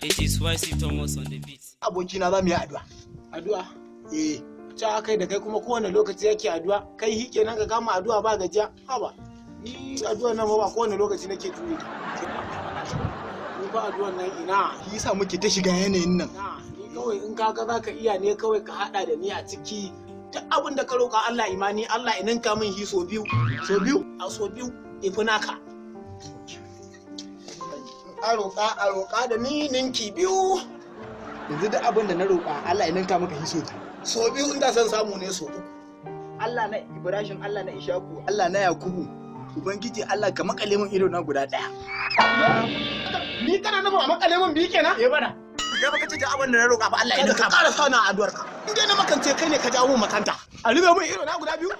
It is YC Thomas on the beat. Abokina, za mu yi addu'a. Addu'a? Eh. Ta kai da kai kuma kowane lokaci yake addu'a. Kai hi kenan ka kama addu'a ba gajiya. Haba. Ni addu'a nan ba kowane lokaci nake jure ta. Ni ba addu'an nan ina. Shi yasa muke ta shiga yanayin nan. Na, ni kawai in kaga za ka iya ne kawai ka hada da ni a ciki. Duk abin da ka roƙa Allah imani Allah ininka min hi so biyu. So biyu? A so biyu ifi naka. A roƙa da ni ninki biyu. Yanzu duk abin da na roƙa Allah ya ninka maka hiso biyu. So biyu, inda son samu ne so uku. Allah na Ibrahim, Allah na Ishaku, Allah na Yakubu. Ubangiji Allah, ka makale min ido na guda ɗaya. Ni kana nufin a makale min biyu kenan? Eh bana. Kai baka ce duk abin da na roƙa ba Allah ya Kada ninka. ka ƙara sana addu'ar ka. In dai na makance, kai ne ka jawo min makanta. A rufe min ido na guda biyu.